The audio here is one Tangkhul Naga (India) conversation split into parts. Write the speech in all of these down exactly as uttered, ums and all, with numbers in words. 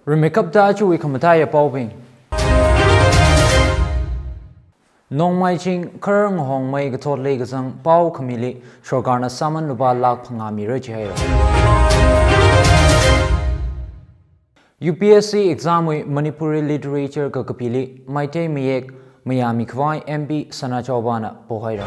Rimeikapta ajawui khamataiya paobing. Nongmai ching kharar ngahong mei kathotli kazang pao khamili sorkarna sāman lupā lakh phangā mira jihaira. U P S C exam wui Manipuri literature kakapili Meitei mayek mayāmi khavai M P Sanajaobana pohaira.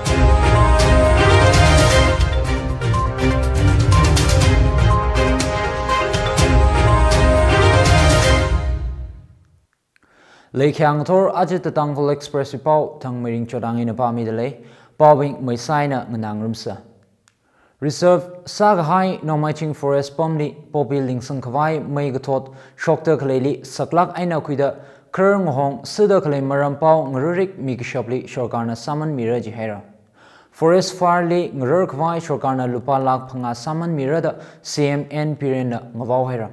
Leikhayang thor aja The Tangkhul Express wui pao Thangmeiring Chodang eina pāmida lei. Paobing meisaina nganāngarumsa. Reserve sākahai Nongmai ching forest pamli poppy lingsang khavai mei kathot shokta khaleili saklak eina khuida kharar ngahong sāda khalei maram pao ngararik mikashapli sorkarna sāman mira jihaira. Forest fire li ngarar khavai sorkarna lupā lakh phangā sāman mira da C M N Birenna ngavao haira.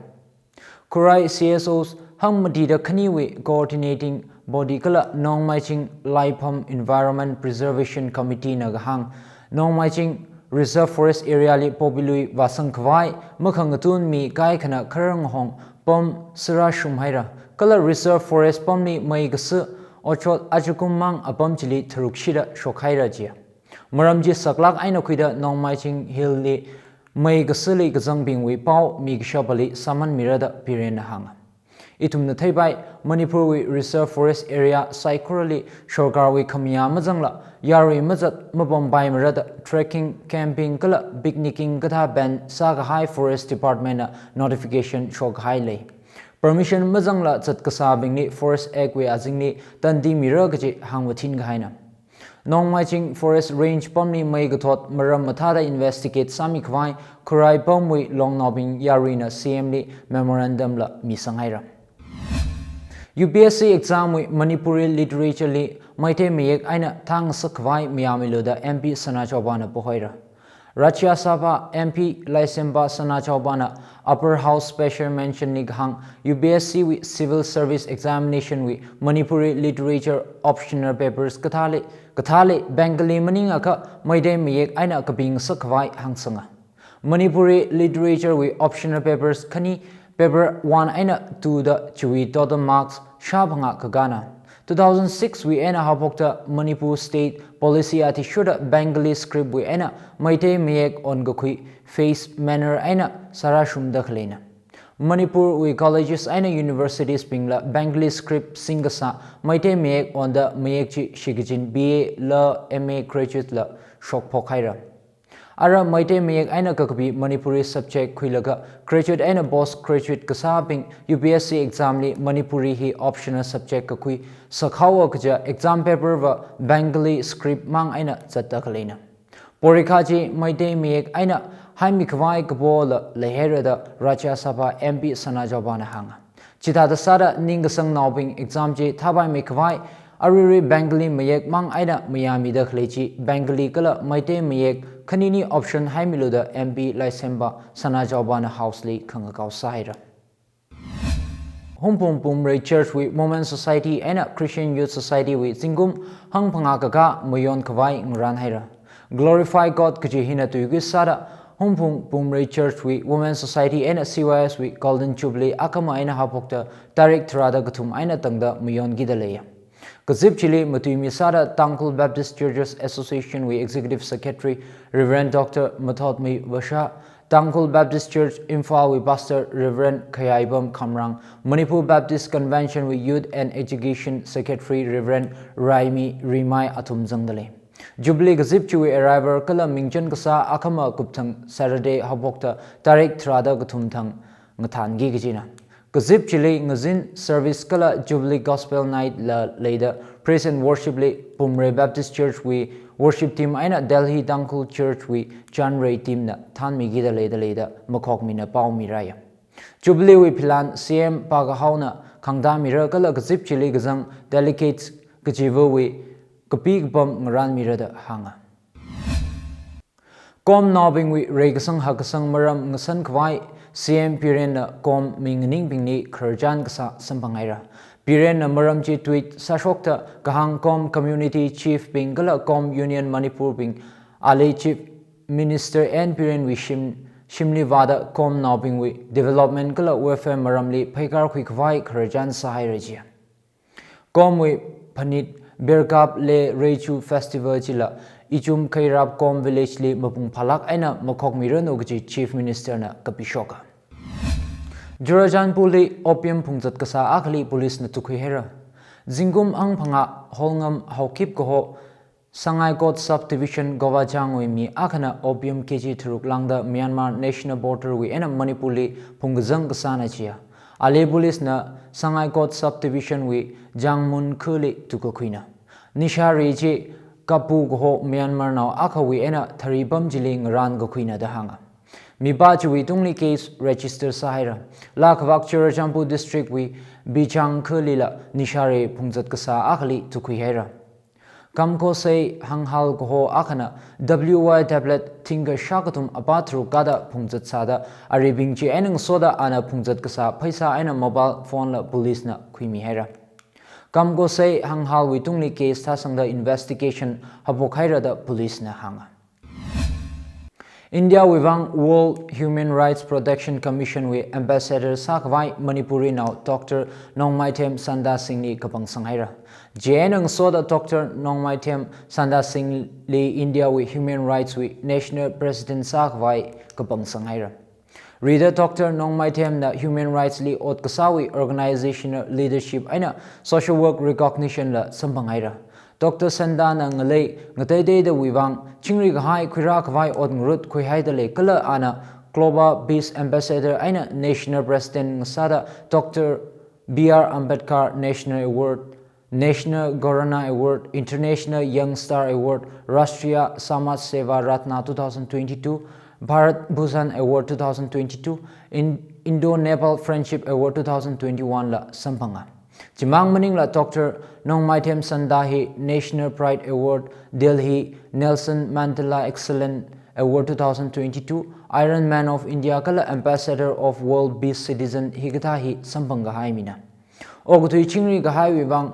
Khurai C S Os hangmatida khaniwui coordinating body kala Nongmai ching Laipham Environment Preservation Committee na kahāng, Nongmai ching Reserve Forest Area li poppy lui vāsang khavai makhangatun mi kaikhana kharar ngahong pam sārashum haira. Kala Reserve Forest pamli mei kasā ochot ajakum mang apam chili tharuk shida shokhaira jiya. Maram chi saklak eina khuida Nongmai ching Hill li mei kasāli kazangbingwui pao mikashapali sāman mira da Birenna hānga. Ithumna theipai, Manipur wui Reserve Forest Area saikorali sorkarwui khamayā mazangla yarui mazat mapampai mara da trekking, camping kala picnicking kathā ban sākahai Forest Department na notification shokhai lei. Permission mazangla zat kasābingli Forest Act wui azingli tandi mira kaji hāngvāthin kahaina. Nongmai ching Forest Range pamli mei kathot maram mathāda investigate sāmi khavai Khurai pamwui longnaobing yaruina C M li memorandum la misang haira. U P S C exam wui Manipuri literature li Meitei mayek eina thāngasak khavai mayāmilu da M P Sanajaobana pohaira. Rajya Sabha M P Laisemba Sanajaobana Upper House special mention li kahāng U P S C wui Civil Service Examination wui Manipuri literature optional papers kathāli, kathāli Bengali maningakha Meitei mayek eina kapingasak khavai hāngsanga. Manipuri literature wui optional papers khani, paper one eina two da chiwui total marks shāphangā kakāna. Two thousand six wui eina haophokta Manipur State Policy athishurda Bengali script wui eina Meitei mayek onkakhui phase manner eina sārashumda khaleina. Manipur wui colleges eina universities bingla Bengali script singkasā Meitei mayek onda mayek chi shikachin B A la M A graduate la shokphok haira. Ara Meitei mayek eina kakapi Manipuri subject khuilaga graduate eina post graduate kasābing U P S C exam li Manipuri hi optional subject kakhui sākhaowa kaja exam paper va Bengali script mang eina zatda khaleina. Porikha chi Meitei mayek eina haimi khavai kapola leihaira da Rajya Sabha M P Sanajaobana hānga. Chithāda sāda ningkasangnaobing exam chi thāpaimei khavai aruirui Bengali mayek mang eina mayāmida khalei chi Bengali kala Meitei mayek khanini option haimilu da M P Laisemba Sanajaobana House li khangakao sāhaira. Hungpung Pumrei Church wui Women Society eina Christian Youth Society wui zingkum hangphangā kakā mayon khavai ngarān haira. Glorify God kaji hina tuikui sāda Hungpung Pumrei Church wui Women Society eina C Y S wui Golden Jubilee akhama eina haophokta tarik tharāda kathum eina tangda mayonkida leiya. Kazip chili matuimi sāda Tangkhul Baptist Churches Association wui Executive Secretary Reverend Doctor Mathotmei Vasha, Tangkhul Baptist Church Imphal wui Pastor Reverend Khayaibam Khamrang, Manipur Baptist Convention wui Youth and Education Secretary Reverend Raimi Rimai athum zangda lei. Jubilee kazip chiwui arrival kala mingchan kasā akhama kupthang Saturday haophokta tarik tharāda kathum thang ngathānki kajina. Kazip chili ngazin service kala Jubilee Gospel Night la leida praise and worship li Pumrei Baptist Church wui worship team eina Delhi Tangkhul Church wui Chanrei team na thānmikida leida leida makhokmina pao miraya. Jubilee wui philan C M Pakahaona khangda mira kala kazip chili kazang delegates kachivawui kapi kapam ngarān mira da hānga. Komnaobingwui reikasang hakkasang maram ngasan khavai C M Birenna Kom minganingbingli khararchan kasā samphang haira. Birenna maram chi tweet sāshokta kahāng Kom community chief bing kala Kom Union Manipur bing ali Chief Minister N Birenwui shim shimli vāda KOM naobingwui development kala welfare maramli pheikar khuikhavai khararchan sāhaira jiya. KOM wui phanit Berkap le Reichu Festival chila Ichum Kheirap KOM Village li mapung phālāk eina makhokmiranu kaji Chief Minister na kapishoka. Churachandpurli opium phungzat kasā akhali police na tukhuihaira. Zingkum ang phangā Holngam Haokip kaho Sangaikot Subdivision Govachangwui mi akhana opium K G tharuk lāngda Myanmar National Border wui eina Manipur li phungkazang kasāna jiya. Ali police na Sangaikot Subdivision wui Jangmun khali tukkakhuina. Nishari chi Kapu kaho Myanmar nao akhawui eina tharipam chili ngarānkakhuina da hānga. Mipā chiwui tungli case register sāhaira. Laa khavāk Churachandpur District wui Bichang khalila nishari phungzat kasā akhali tukkhuihaira. Kamkosei Hanghal kaho akhana W Y tablet thingkha shākathum apā tharuk kāda phungzat sāda aribing chi eina ngasoda ana phungzat kasā pheisā eina mobile phone la police na khuimihaira. Kamkosei Hanghalwui tungli case thāsangda investigation haophokhaira da police na hānga. India wui vang World Human Rights Protection Commission wui Ambassador sākhavai Manipuri nao Doctor Nongmaithem Sanda Singh li kapangsanghaira. Chieina ngasoda Doctor Nongmaithem Sanda Singh li India wui Human Rights wui National President sākhavai kapangsanghaira. Rida Doctor Nongmaithem na Human Rights li ot kasāwui organizational leadership eina social work recognition la samphanghaira. Doctor Sanda na ngalei ngateiteidawui vang chingri kahai khuirā khavai ot ngarut khuihaida lei kala ana Global Peace Ambassador eina National President ngasāda Doctor B R Ambedkar National Award, National Ghorana Award, International Young Star Award, Rashtriya Samaj Seva Ratna two thousand twenty-two, Bharat Bhushan Award two thousand twenty-two, In-, Indo-Nepal Friendship Award two thousand twenty-one la samphanga. Chimang maningla Doctor Nongmaithem Sanda hi National Pride Award, Delhi, Nelson Mandela Excellent Award two thousand twenty-two, Iron Man of India kala Ambassador of World Peace Citizen hikathā hi samphang kahai mina. Okathui chingri kahaiwui vang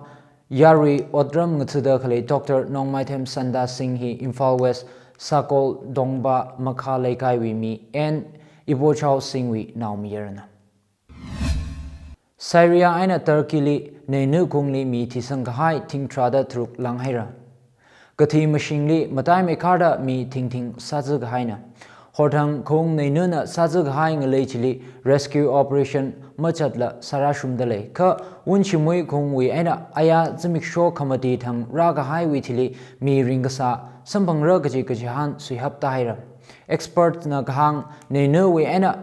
yarui otram ngathuda khalei Doctor Nongmaithem Sanda Singh hi Imphal West Sakol Dongba Makha Leikaiwui mi N Ibochao Singhwui naomayarana. Syria eina Turkey li neina khungli mi thisang kahai thing tharāda tharuk lānghaira. Kathi mashingli mataimeikharda mi thingthing sāzā kahaina. Horthang khung neinana sāzā kahai ngalei chili rescue operation machatla sārāshungda lei. Kha Wunshimui khungwui eina aya zimiksho khamati thang rākahaiwui thili mi ringkasā samphangra kaji kachihān suihapta haira. Expert na kahāng neinawui eina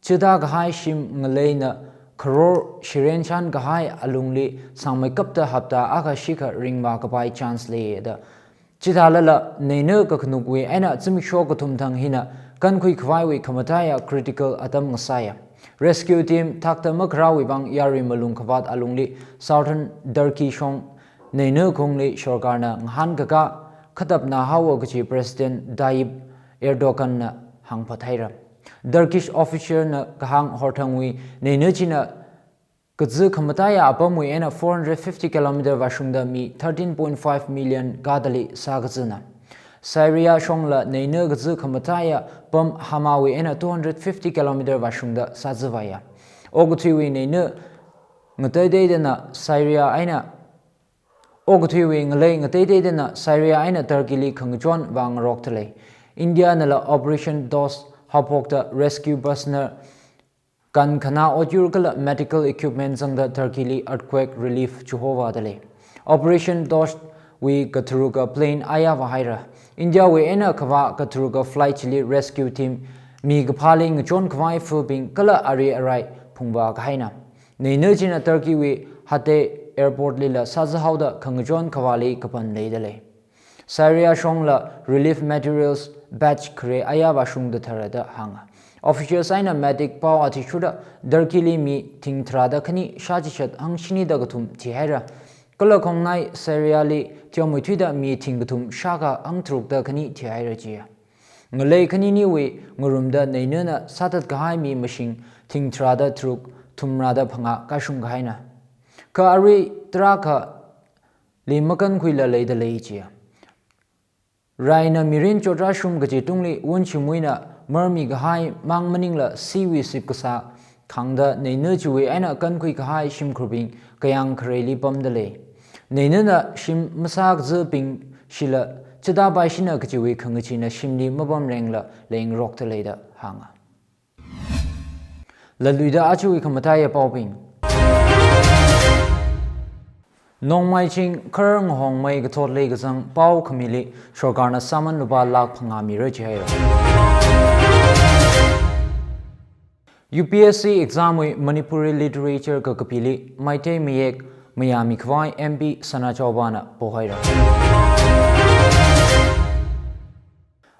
chithā kahai shim ngaleina crore shirenchan kahai alungli sāngmeikapta hapta akha shikha ringvā kapai chance lei da. Chithālala neina kakhanukwui eina zimiksho kathum thang hina kankhui khavaiwui khamataiya critical atam ngasāya. Rescue team thakta makharāwui vang yarui malung khavāt alungli Southern Turkey shong neina khungli sorkarna ngahānkakā khatapna haowa kaji President Tayyip Erdogan na hāngphat haira. Turkish official na kahāng horthangwui neina china kazā khamataiya apamwui eina four hundred fifty kilometer vāshungda mi thirteen point five million kadali sākazāna. Syria shongla neina kazā khamataiya pam Hamawui eina two hundred fifty kilometer vāshungda sāzāvāya. Okathuiwui neina ngateiteidana Syria eina Okathuiwui ngalei ngateiteidana Syria eina Turkey li khangachon vāngarokta lei. India nala Operation Dost haophokta rescue personnel, kankhanā otyur kala medical equipment zangda Turkey li earthquake relief chihovāda lei. Operation Dost wui katharuka plane aya vāhaira. India wui eina kavā katharuka flight chili rescue team mi kaphāli ngachon khavai fubing kala ari arai phungvā kahaina. Neina china Turkey wui Hatay airport lila sāzāhaoda khangachon khavāli kapan leida lei. Syria shongla relief materials batch khare aya vāshungda tharada hānga. Officials eina medic pao athishurda Turkey li mi thing tharāda khani shāchishat hangshini da kathum thihaira. Kala khongnai Syria li teomeithuida mi thing kathum shākha hangtharukda khani thihaira jiya. Ngalei khaniniwui ngarumda neinana sāthat kahai mi mashing thing tharāda tharuk thumrāda phangā kashung kahaina. Kha arui tarākhali makankhuila leida lei jiya. Raina mirin chotrāshum kaji tungli Wunchimuina marmi kahai mang maningla siwui sip kasā khangda neina chiwui eina kankhui kahai shimkhurbing kayāng khareli pamda lei. Neinana shim masā kazābing shila chithāpaishina kachiwui khangachina shimli mapamrengla leingarokta lei da hānga. Latluida achiwui khamataiya paobing. Nongmai ching kharar ngahongmei kathot lei kazang pao khamili sorkarna sāman lupā lakh phangā mira jihaira. U P S C exam wui Manipuri literature kakapili Meitei mayek mayāmi khavai M P Sana Chowba na pohaira.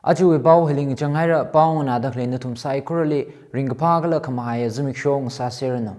Achiwui pao hili ngachang haira, pao nganāda khalei nathum saikorali ringkaphā kala khamahaiya zimiksho ngasāseranu.